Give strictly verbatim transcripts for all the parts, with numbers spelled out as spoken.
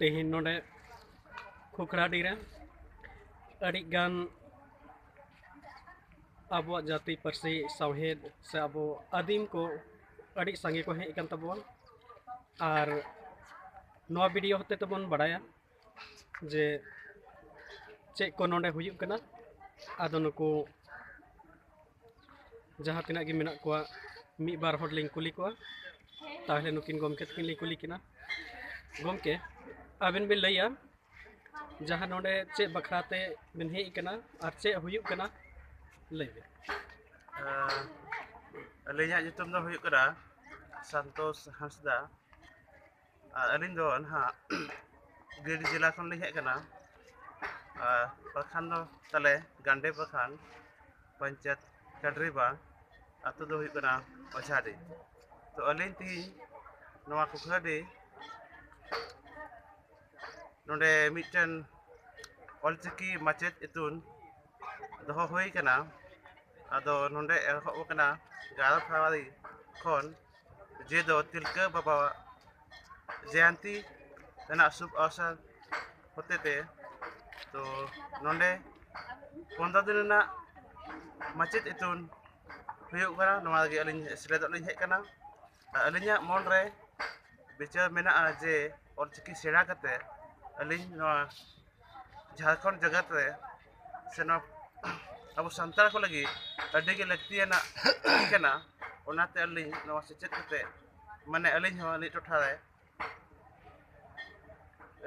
ᱛᱮᱦᱮᱧ ᱱᱚᱰᱮ ᱠᱷᱩᱠᱷᱲᱟᱰᱤ ᱨᱮ ᱟᱹᱰᱤ ᱜᱟᱱ ᱟᱵᱚᱣᱟᱜ ᱡᱟᱹᱛᱤ ᱯᱟᱹᱨᱥᱤ ᱥᱟᱶᱦᱮᱫ ᱥᱮ ᱟᱵᱚ ᱟᱹᱫᱤᱢ ᱠᱚ ᱟᱹᱰᱤ ᱥᱟᱸᱜᱮ ᱠᱚ ᱦᱮᱡ ᱟᱠᱟᱱ ᱛᱟᱵᱚᱱᱟ᱾ ᱟᱨ ᱱᱚᱣᱟ ᱵᱷᱤᱰᱤᱭᱳ ᱦᱚᱛᱮ ᱛᱮᱵᱚᱱ ᱵᱟᱲᱟᱭᱟ ᱡᱮ ᱪᱮᱫ ᱠᱚ ᱱᱚᱰᱮ ᱦᱩᱭᱩᱜ ᱠᱟᱱᱟ᱾ ᱟᱫᱚ ᱱᱩᱠᱩ ᱡᱟᱦᱟᱸ ᱛᱤᱱᱟᱹᱜ ᱜᱮ ᱢᱮᱱᱟᱜ ᱠᱚᱣᱟ, ᱢᱤᱫ ᱵᱟᱨ ᱦᱚᱲ ᱞᱤᱧ ᱠᱩᱞᱤ ᱠᱚᱣᱟ᱾ ᱛᱟᱦᱚᱞᱮ ᱱᱩᱠᱤᱱ ᱜᱚᱢᱠᱮ ᱛᱟᱹᱠᱤᱱ ᱞᱤᱧ ᱠᱩᱞᱤ ᱠᱤᱱᱟ, ᱜᱚᱢᱠᱮ, ᱟᱵᱮᱱ ᱵᱮᱱ ᱞᱟᱹᱭᱟ ᱡᱟᱦᱟᱸ ᱱᱚᱰᱮ ᱪᱮᱫ ᱵᱟᱠᱷᱨᱟ ᱛᱮ ᱵᱮᱱ ᱦᱮᱡ ᱟᱠᱟᱱᱟ ᱟᱨ ᱪᱮᱫ ᱦᱩᱭᱩᱜ ᱠᱟᱱᱟ, ᱞᱟᱹᱭ ᱵᱮᱱ᱾ ᱟᱹᱞᱤᱧᱟᱜ ᱧᱩᱛᱩᱢ ᱫᱚ ᱦᱩᱭᱩᱜ ᱠᱟᱱᱟ ᱥᱟᱱᱛᱳᱥ ᱦᱟᱸᱥᱫᱟ᱾ ᱟᱨ ᱟᱹᱞᱤᱧ ᱫᱚ ᱱᱟᱦᱟᱜ ᱜᱤᱨᱤᱰᱤ ᱡᱮᱞᱟ ᱠᱷᱚᱱ ᱞᱤᱧ ᱦᱮᱡ ᱟᱠᱟᱱᱟ᱾ ᱟᱨ ᱯᱨᱚᱠᱷᱚᱸᱰ ᱫᱚ ᱛᱟᱞᱮ ᱜᱟᱱᱰᱮ ᱯᱨᱚᱠᱷᱚᱸᱰ, ᱯᱚᱧᱪᱟᱭᱮᱛ ᱠᱟᱰᱨᱤᱵᱟ, ᱟᱹᱛᱩ ᱫᱚ ᱦᱩᱭᱩᱜ ᱠᱟᱱᱟ ᱚᱡᱷᱟᱰᱤ᱾ ᱛᱚ ᱟᱹᱞᱤᱧ ᱛᱮᱦᱮᱧ ᱱᱚᱣᱟ ᱠᱷᱩᱠᱷᱲᱟᱰᱤ ᱱᱚᱰᱮ ᱢᱤᱫᱴᱮᱱ ᱚᱞᱪᱤᱠᱤ ᱢᱟᱪᱮᱫ ᱤᱛᱩᱱ ᱫᱚᱦᱚ ᱦᱩᱭ ᱠᱟᱱᱟ᱾ ᱟᱫᱚ ᱱᱚᱰᱮ ᱮᱦᱚᱵ ᱟᱠᱟᱱᱟ ᱮᱜᱟᱨᱚ ᱯᱷᱮᱵᱽᱨᱩᱣᱟᱨᱤ ᱠᱷᱚᱱ, ᱡᱮ ᱫᱚ ᱛᱤᱞᱠᱟᱹ ᱵᱟᱵᱟᱣᱟᱜ ᱡᱚᱭᱚᱱᱛᱤ ᱨᱮᱱᱟᱜ ᱥᱩᱵᱷ ᱚᱣᱥᱚᱨ ᱦᱚᱛᱮᱛᱮ᱾ ᱛᱚ ᱱᱚᱰᱮ ᱯᱚᱱᱨᱚ ᱫᱤᱱ ᱨᱮᱱᱟᱜ ᱢᱟᱪᱮᱫ ᱤᱛᱩᱱ ᱦᱩᱭᱩᱜ ᱠᱟᱱᱟ᱾ ᱱᱚᱣᱟ ᱞᱟᱹᱜᱤᱫ ᱟᱹᱞᱤᱧ ᱥᱮᱞᱮᱫᱚᱜ ᱞᱤᱧ ᱦᱮᱡ ᱟᱠᱟᱱᱟ᱾ ᱟᱨ ᱟᱹᱞᱤᱧᱟᱜ ᱢᱚᱱ ᱨᱮ ᱵᱤᱪᱟᱹᱨ ᱢᱮᱱᱟᱜᱼᱟ ᱡᱮ ᱚᱞᱪᱤᱠᱤ ᱥᱮᱬᱟ ᱠᱟᱛᱮ ᱟᱹᱞᱤᱧ ᱱᱚᱣᱟ ᱡᱷᱟᱲᱠᱷᱚᱸᱰ ᱡᱟᱠᱟᱛ ᱨᱮ ᱥᱮ ᱱᱚᱣᱟ ᱟᱵᱚ ᱥᱟᱱᱛᱟᱲ ᱠᱚ ᱞᱟᱹᱜᱤᱫ ᱟᱹᱰᱤ ᱜᱮ ᱞᱟᱹᱠᱛᱤᱭᱟᱱᱟᱜ ᱠᱟᱱᱟ᱾ ᱚᱱᱟᱛᱮ ᱟᱹᱞᱤᱧ ᱱᱚᱣᱟ ᱥᱮᱪᱮᱫ ᱠᱟᱛᱮ, ᱢᱟᱱᱮ, ᱟᱹᱞᱤᱧ ᱦᱚᱸ ᱟᱹᱞᱤᱧ ᱴᱚᱴᱷᱟ ᱨᱮ,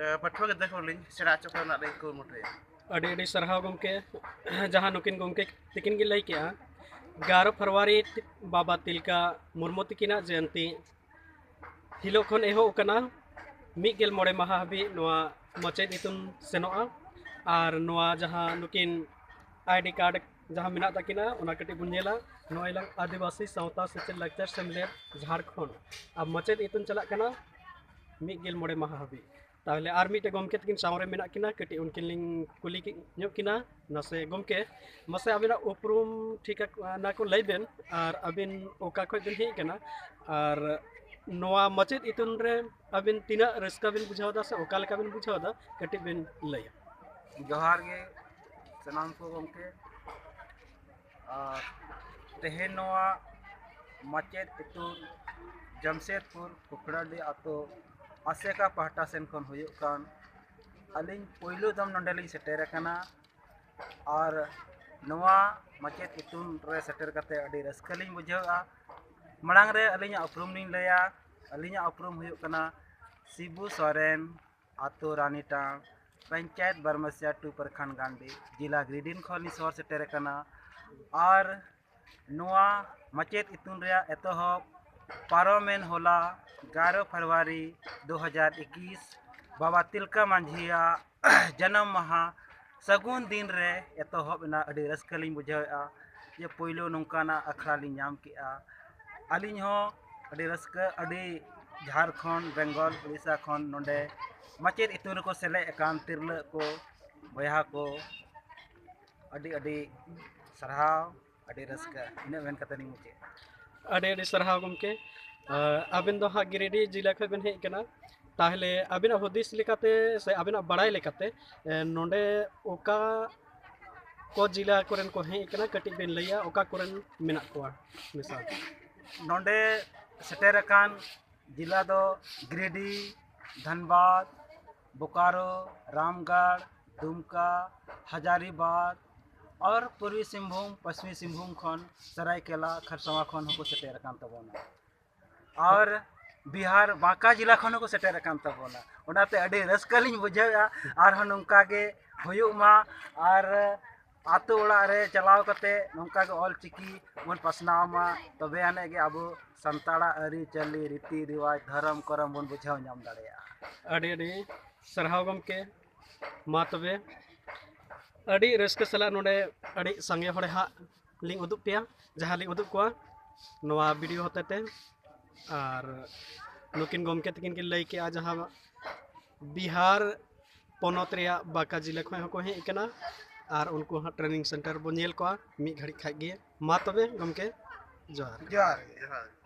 ᱮ, ᱯᱟᱹᱴᱷᱩᱣᱟᱹ ᱜᱤᱫᱽᱨᱟᱹ ᱠᱚᱞᱤᱧ ᱥᱮᱬᱟ ᱦᱚᱪᱚ ᱠᱚ ᱨᱮᱱᱟᱜ ᱞᱤᱧ ᱠᱩᱨᱩᱢᱩᱴᱩᱭᱟ᱾ ᱟᱹᱰᱤ ᱟᱹᱰᱤ ᱥᱟᱨᱦᱟᱣ ᱜᱚᱢᱠᱮ, ᱡᱟᱦᱟᱸ ᱱᱩᱠᱤᱱ ᱜᱚᱢᱠᱮ ᱛᱤᱠᱤᱱ ᱜᱮ ᱞᱟᱹᱭ ᱠᱮᱜᱼᱟ, ᱮᱜᱟᱨᱚ ᱯᱷᱮᱵᱽᱨᱩᱣᱟᱨᱤ ᱵᱟᱵᱟ ᱛᱤᱞᱠᱟ ᱢᱩᱨᱢᱩ ᱛᱤᱠᱤᱱᱟᱜ ᱡᱚᱭᱚᱱᱛᱤ ᱦᱤᱞᱳᱜ ᱠᱷᱚᱱ ᱮᱦᱚᱵ ᱟᱠᱟᱱᱟ᱾ ᱢᱤᱫ ᱜᱮᱞ ᱢᱚᱬᱮ ᱢᱟᱦᱟ ᱦᱟᱹᱵᱤᱡ ᱱᱚᱣᱟ ᱢᱟᱪᱮᱫ ᱤᱛᱩᱱ ᱥᱮᱱᱚᱜᱼᱟ᱾ ᱟᱨ ᱱᱚᱣᱟ ᱡᱟᱦᱟᱸ ᱱᱩᱠᱤᱱ ᱟᱭᱰᱤ ᱠᱟᱨᱰ ᱡᱟᱦᱟᱸ ᱢᱮᱱᱟᱜ ᱛᱟᱹᱠᱤᱱᱟ, ᱚᱱᱟ ᱠᱟᱹᱴᱤᱡ ᱵᱚᱱ ᱧᱮᱞᱟ᱾ ᱱᱚᱜᱼᱚᱭ ᱞᱟᱝ ᱟᱹᱫᱤᱵᱟᱹᱥᱤ ᱥᱟᱶᱛᱟ ᱥᱮᱪᱮᱫ ᱞᱟᱠᱪᱟᱨ ᱥᱮᱢᱞᱮᱫ ᱡᱷᱟᱲᱠᱷᱚᱸᱰ, ᱟᱨ ᱢᱟᱪᱮᱫ ᱤᱛᱩᱱ ᱪᱟᱞᱟᱜ ᱠᱟᱱᱟ ᱢᱤᱫ ᱜᱮᱞ ᱢᱚᱬᱮ ᱢᱟᱦᱟ ᱦᱟᱹᱵᱤᱡ᱾ ᱛᱟᱦᱚᱞᱮ ᱟᱨ ᱢᱤᱫᱴᱮᱡ ᱜᱚᱢᱠᱮ ᱛᱟᱹᱠᱤᱱ ᱥᱟᱶᱨᱮ ᱢᱮᱱᱟᱜ ᱠᱤᱱᱟ, ᱠᱟᱹᱴᱤᱡ ᱩᱱᱠᱤᱱ ᱞᱤᱧ ᱠᱩᱞᱤ ᱠᱮ-, ᱧᱚᱜ ᱠᱤᱱᱟ᱾ ᱱᱟᱥᱮ ᱜᱚᱢᱠᱮ, ᱢᱟᱥᱮ ᱟᱵᱤᱱᱟᱜ ᱩᱯᱨᱩᱢ ᱴᱷᱤᱠᱟᱹᱱᱟ ᱠᱚ ᱞᱟᱹᱭ ᱵᱮᱱ, ᱟᱨ ᱟᱹᱵᱤᱱ ᱚᱠᱟ ᱠᱷᱚᱡ ᱵᱤᱱ ᱦᱮᱡ ᱠᱟᱱᱟ, ᱟᱨ ᱱᱚᱣᱟ ᱢᱟᱪᱮᱫ ᱤᱛᱩᱱ ᱨᱮ ᱟᱹᱵᱤᱱ ᱛᱤᱱᱟᱹᱜ ᱨᱟᱹᱥᱠᱟᱹ ᱵᱤᱱ ᱵᱩᱡᱷᱟᱹᱣ ᱮᱫᱟ ᱥᱮ ᱚᱠᱟ ᱞᱮᱠᱟ ᱵᱤᱱ ᱵᱩᱡᱷᱟᱹᱣ ᱮᱫᱟ, ᱠᱟᱹᱴᱤᱡ ᱵᱤᱱ ᱞᱟᱹᱭᱟ? ᱡᱚᱦᱟᱨ ᱜᱮ ᱥᱟᱱᱟᱢ ᱠᱚ ᱜᱚᱢᱠᱮ᱾ ᱟᱨ ᱛᱮᱦᱮᱧ ᱱᱚᱣᱟ ᱢᱟᱪᱮᱫ ᱤᱛᱩᱱ ᱡᱟᱢᱥᱮᱫᱽᱯᱩᱨ ᱠᱩᱠᱲᱟᱰᱤ ᱟᱛᱳ ᱟᱥᱮᱠᱟ ᱯᱟᱦᱴᱟ ᱥᱮᱱ ᱠᱷᱚᱱ ᱦᱩᱭᱩᱜ ᱠᱟᱱ, ᱟᱹᱞᱤᱧ ᱯᱳᱭᱞᱳ ᱫᱚᱢ ᱱᱚᱰᱮ ᱞᱤᱧ ᱥᱮᱴᱮᱨ ᱟᱠᱟᱱᱟ᱾ ᱟᱨ ᱱᱚᱣᱟ ᱢᱟᱪᱮᱫ ᱤᱛᱩᱱ ᱨᱮ ᱥᱮᱴᱮᱨ ᱠᱟᱛᱮ ᱟᱹᱰᱤ ᱨᱟᱹᱥᱠᱟᱹ ᱞᱤᱧ ᱵᱩᱡᱷᱟᱹᱣᱮᱫᱼᱟ᱾ ᱢᱟᱲᱟᱝ ᱨᱮ ᱟᱹᱞᱤᱧᱟᱜ ᱩᱯᱨᱩᱢ ᱞᱤᱧ ᱞᱟᱹᱭᱟ᱾ ᱟᱹᱞᱤᱧᱟᱜ ᱩᱯᱨᱩᱢ ᱦᱩᱭᱩᱜ ᱠᱟᱱᱟ ᱥᱤᱵᱩ ᱥᱚᱨᱮᱱ, ᱟᱛᱳ ᱨᱟᱱᱤᱴᱟᱲ, ᱯᱚᱧᱪᱟᱭᱮᱛ ᱵᱟᱨᱢᱟᱥᱤᱭᱟ ᱴᱩ, ᱯᱨᱚᱠᱷᱚᱸᱰ ᱜᱟᱱᱰᱤ, ᱡᱮᱞᱟ ᱜᱤᱨᱤᱰᱤᱦ ᱠᱷᱚᱱ ᱞᱤᱧ ᱥᱚᱦᱚᱨ ᱥᱮᱴᱮᱨ ᱟᱠᱟᱱᱟ᱾ ᱟᱨ ᱱᱚᱣᱟ ᱢᱟᱪᱮᱫ ᱤᱛᱩᱱ ᱨᱮᱭᱟᱜ ᱮᱛᱚᱦᱚᱵ ᱯᱟᱨᱚᱢᱮᱱ ᱦᱚᱞᱟ, ᱮᱜᱟᱨᱚ ᱯᱷᱮᱵᱽᱨᱩᱣᱟᱨᱤ ᱫᱩ ᱦᱟᱡᱟᱨ ᱮᱠᱩᱥ, ᱵᱟᱵᱟ ᱛᱤᱞᱠᱟᱹ ᱢᱟᱹᱡᱷᱤᱭᱟᱜ ᱡᱟᱱᱟᱢ ᱢᱟᱦᱟ ᱥᱟᱹᱜᱩᱱ ᱫᱤᱱ ᱨᱮ ᱮᱛᱚᱦᱚᱵ ᱮᱱᱟ᱾ ᱟᱹᱰᱤ ᱨᱟᱹᱥᱠᱟᱹ ᱞᱤᱧ ᱵᱩᱡᱷᱟᱹᱣᱮᱫᱼᱟ ᱡᱮ ᱯᱳᱭᱞᱳ ᱱᱚᱝᱠᱟᱱᱟᱜ ᱟᱠᱷᱲᱟ ᱞᱤᱧ ᱧᱟᱢ ᱠᱮᱫᱼᱟ᱾ ᱟᱹᱞᱤᱧ ᱦᱚᱸ ᱟᱹᱰᱤ ᱨᱟᱹᱥᱠᱟᱹ, ᱟᱹᱰᱤ ᱡᱷᱟᱲᱠᱷᱚᱸᱰ, ᱵᱮᱝᱜᱚᱞ, ᱩᱲᱤᱥᱥᱟ ᱠᱷᱚᱱ ᱱᱚᱰᱮ ᱢᱟᱪᱮᱫ ᱤᱛᱩᱱ ᱨᱮᱠᱚ ᱥᱮᱞᱮᱫ ᱟᱠᱟᱱ ᱛᱤᱨᱞᱟᱹ ᱠᱚ, ᱵᱚᱭᱦᱟ ᱠᱚ, ᱟᱹᱰᱤ ᱟᱹᱰᱤ ᱥᱟᱨᱦᱟᱣ, ᱟᱹᱰᱤ ᱨᱟᱹᱥᱠᱟᱹ᱾ ᱤᱱᱟᱹᱜ ᱢᱮᱱ ᱠᱟᱛᱮ ᱞᱤᱧ ᱢᱩᱪᱟᱹᱫ᱾ ᱟᱹᱰᱤ ᱟᱹᱰᱤ ᱥᱟᱨᱦᱟᱣ ᱜᱚᱢᱠᱮ᱾ ᱟᱨ ᱟᱵᱮᱱ ᱫᱚ ᱦᱟᱸᱜ ᱜᱤᱨᱤᱰᱤ ᱡᱮᱞᱟ ᱠᱷᱚᱱ ᱵᱮᱱ ᱦᱮᱡ ᱟᱠᱟᱱᱟ᱾ ᱛᱟᱦᱚᱞᱮ ᱟᱵᱤᱱᱟᱜ ᱦᱩᱫᱤᱥ ᱞᱮᱠᱟᱛᱮ ᱥᱮ ᱟᱵᱤᱱᱟᱜ ᱵᱟᱲᱟᱭ ᱞᱮᱠᱟᱛᱮ, ᱮ, ᱱᱚᱰᱮ ᱚᱠᱟ ᱠᱚ ᱡᱮᱞᱟ ᱠᱚᱨᱮᱱ ᱠᱚ ᱦᱮᱡ ᱟᱠᱟᱱᱟ, ᱠᱟᱹᱴᱤᱡ ᱵᱮᱱ ᱞᱟᱹᱭᱟ ᱚᱠᱟ ᱠᱚᱨᱮᱱ ᱢᱮᱱᱟᱜ ᱠᱚᱣᱟ ᱢᱮᱥᱟ? ᱱᱚᱰᱮ ᱥᱮᱴᱮᱨ ᱟᱠᱟᱱ ᱡᱮᱞᱟ ᱫᱚ ᱜᱤᱨᱤᱰᱤ, ᱫᱷᱟᱱᱵᱟᱫᱽ, ᱵᱳᱠᱟᱨᱳ, ᱨᱟᱢᱜᱟᱲ, ᱫᱩᱢᱠᱟ, ᱦᱟᱡᱟᱨᱤᱵᱟᱜᱽ, ᱟᱨ ᱯᱩᱨᱵᱤ ᱥᱤᱝᱵᱷᱩᱢ, ᱯᱚᱥᱪᱤᱢᱤ ᱥᱤᱝᱵᱷᱩᱢ ᱠᱷᱚᱱ, ᱥᱟᱨᱟᱭᱠᱮᱞᱟ, ᱠᱷᱟᱨᱥᱟᱣᱟ ᱠᱷᱚᱱ ᱦᱚᱸᱠᱚ ᱥᱮᱴᱮᱨ ᱟᱠᱟᱱ ᱛᱟᱵᱚᱱᱟ᱾ ᱟᱨ ᱵᱤᱦᱟᱨ ᱵᱟᱸᱠᱟ ᱡᱮᱞᱟ ᱠᱷᱚᱱ ᱦᱚᱸᱠᱚ ᱥᱮᱴᱮᱨ ᱟᱠᱟᱱ ᱛᱟᱵᱚᱱᱟ᱾ ᱚᱱᱟᱛᱮ ᱟᱹᱰᱤ ᱨᱟᱹᱥᱠᱟᱹ ᱞᱤᱧ ᱵᱩᱡᱷᱟᱹᱣᱮᱫᱼᱟ᱾ ᱟᱨᱦᱚᱸ ᱱᱚᱝᱠᱟ ᱜᱮ ᱦᱩᱭᱩᱜ ᱢᱟ᱾ ᱟᱨ ᱟᱛᱳ ᱚᱲᱟᱜ ᱨᱮ ᱪᱟᱞᱟᱣ ᱠᱟᱛᱮ ᱱᱚᱝᱠᱟ ᱜᱮ ᱚᱞ ᱪᱤᱠᱤ ᱵᱚᱱ ᱯᱟᱥᱱᱟᱣ ᱢᱟ, ᱛᱚᱵᱮ ᱟᱹᱱᱤᱡ ᱜᱮ ᱟᱵᱚ ᱥᱟᱱᱛᱟᱲᱟᱜ ᱟᱹᱨᱤᱪᱟᱹᱞᱤ, ᱨᱤᱛᱤ ᱨᱮᱣᱟᱡᱽ, ᱫᱷᱚᱨᱚᱢ ᱠᱚᱨᱚᱢ ᱵᱚᱱ ᱵᱩᱡᱷᱟᱹᱣ ᱧᱟᱢ ᱫᱟᱲᱮᱭᱟᱜᱼᱟ᱾ ᱟᱹᱰᱤ ᱟᱹᱰᱤ ᱥᱟᱨᱦᱟᱣ ᱜᱚᱢᱠᱮ᱾ ᱢᱟ ᱛᱚᱵᱮ, ᱟᱹᱰᱤ ᱨᱟᱹᱥᱠᱟᱹ ᱥᱟᱞᱟᱜ ᱱᱚᱰᱮ ᱟᱹᱰᱤ ᱥᱟᱸᱜᱮ ᱦᱚᱲ ᱦᱟᱸᱜ ᱞᱤᱧ ᱩᱫᱩᱜ ᱯᱮᱭᱟ, ᱡᱟᱦᱟᱸ ᱞᱤᱧ ᱩᱫᱩᱜ ᱠᱚᱣᱟ ᱱᱚᱣᱟ ᱵᱷᱤᱰᱤᱭᱳ ᱦᱚᱛᱮ ᱛᱮ᱾ ᱟᱨ ᱱᱩᱠᱤᱱ ᱜᱚᱢᱠᱮ ᱛᱟᱹᱠᱤᱱ ᱠᱤᱱ ᱞᱟᱹᱭ ᱠᱮᱜᱼᱟ ᱡᱟᱦᱟᱸ ᱵᱤᱦᱟᱨ ᱯᱚᱱᱚᱛ ᱨᱮᱭᱟᱜ ᱵᱟᱸᱠᱟ ᱡᱮᱞᱟ ᱠᱷᱚᱱ ᱦᱚᱸᱠᱚ ᱦᱮᱡ ᱟᱠᱟᱱᱟ᱾ ᱟᱨ ᱩᱱᱠᱩ ᱦᱟᱸᱜ ᱴᱨᱮᱱᱤᱝ ᱥᱮᱱᱴᱟᱨ ᱵᱚᱱ ᱧᱮᱞ ᱠᱚᱣᱟ ᱢᱤᱫ ᱜᱷᱟᱹᱲᱤᱡ ᱠᱷᱟᱡ ᱜᱮ᱾ ᱢᱟ ᱛᱚᱵᱮ ᱜᱚᱢᱠᱮ, ᱡᱚᱦᱟᱨ᱾ ᱡᱚᱦᱟᱨ ᱜᱮ, ᱡᱚᱦᱟᱨ ᱜᱮ᱾